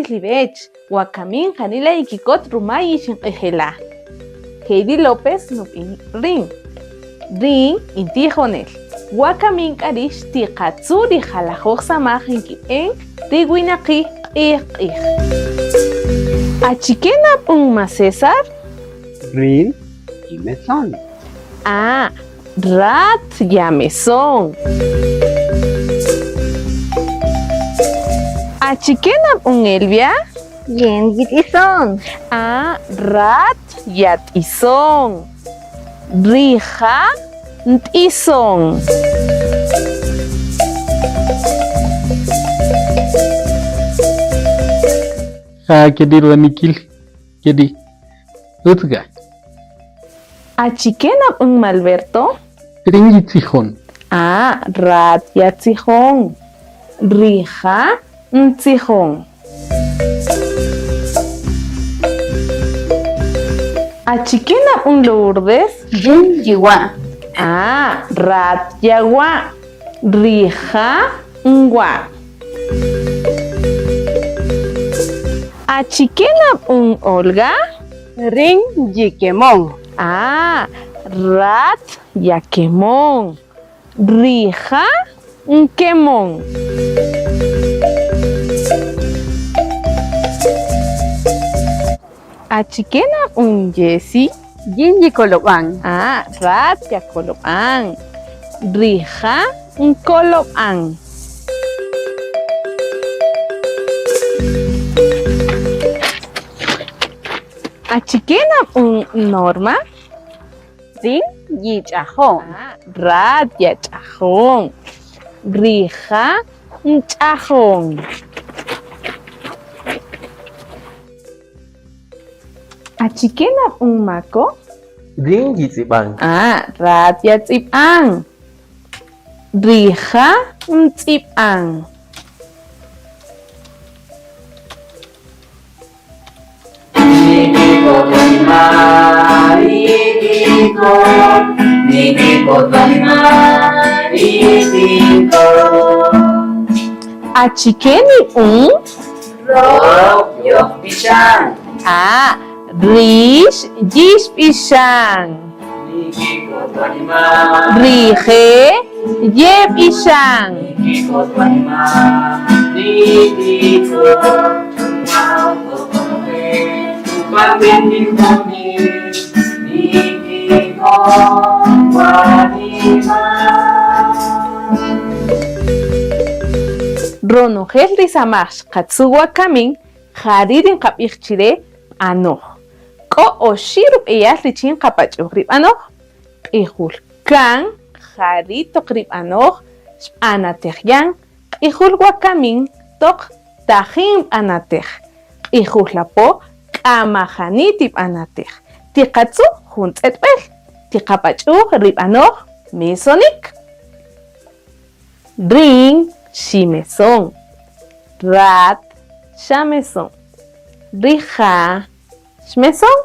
rutzil iwech, wakamin janila yikikot ruma yixinq'ijela. Heidi López nub'i rïn. Rïn intijonel. Wakamin k'a ri' xtiqatzu' ri jalajöj samaj nkib'en ri winaqi' q'ij q'ij. Achike nab'än ma César? Rïn yimeson. Ah, rat yameson. Achike nab'än Elvia? Yin yit'ison. Ah, rat yat'ison. Rija' nt'ison. Ja keri' rub'anikil keri' ütz ga. Achike nab'än ma Alberto? Rïn yitzijon. Ah, rat yatzijon. Rija' ntzijon. Achike nab'än Lourdes? Yin yiwa'. Ah, rat yawa'. Rija' nwa'. Achike nab'än Olga? Rïn yikemon. Ah, rat yakemon. Rija' nkemon. Achike nab'än Jessy? Yin yikolob'an. Ah, rat yakolob'an. Rija' nkolob'an. Achike nab'än Norma? Rïn yich'ajon. Rat yach'ajon. Rija' nch'ajon. Achike nab'än Mako? Rïn yitz'ib'an. Ah, rat yatz'ib'an. Rija' ntz'ib'an. Achike nib'än? Röj yojb'ixan. Ah, rïx yixb'ixan. Rije' yeb'ixan. Ronojel ri samaj xqatzu' wakamin ja ri' ri nqab'ij chi re b'anoj. K'o oxi' rub'eyal richin nqapach'uj ri b'anoj. Q'ijul kan ja ri' toq ri b'anoj xb'anatej yan, q'ijul wakamin toq tajin nb'anatej, q'ijul apo k'a majani tib'anatej. Tiqatzu' jun tz'etb'äl, tiqapach'uj ri b'anoj mesonik. Rïn ximeson, rat xameson, rija' xmeson,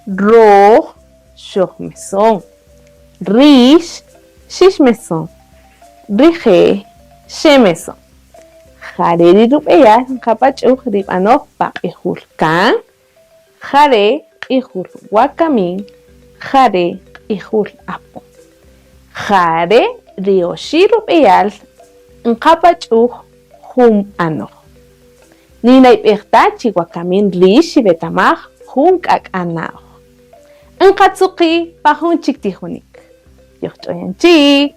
röj xojmeson, rïx xixmeson, rije' xemeson. Ja re' ri rub'eyal nqapach'uj ri b'anoj pa q'ijul kan, ja re' q'ijul wakamin, ja re' q'ijul apo. Ja re' ri oxi' rub'eyal nqapach'uj jun b'anoj. Ninayb'ej ta chi wakamin rïx xiwetamaj jun k'ak'a na'oj. Nqatzu' qi' pa jun chik tijonïk. Yojch'oyan chik!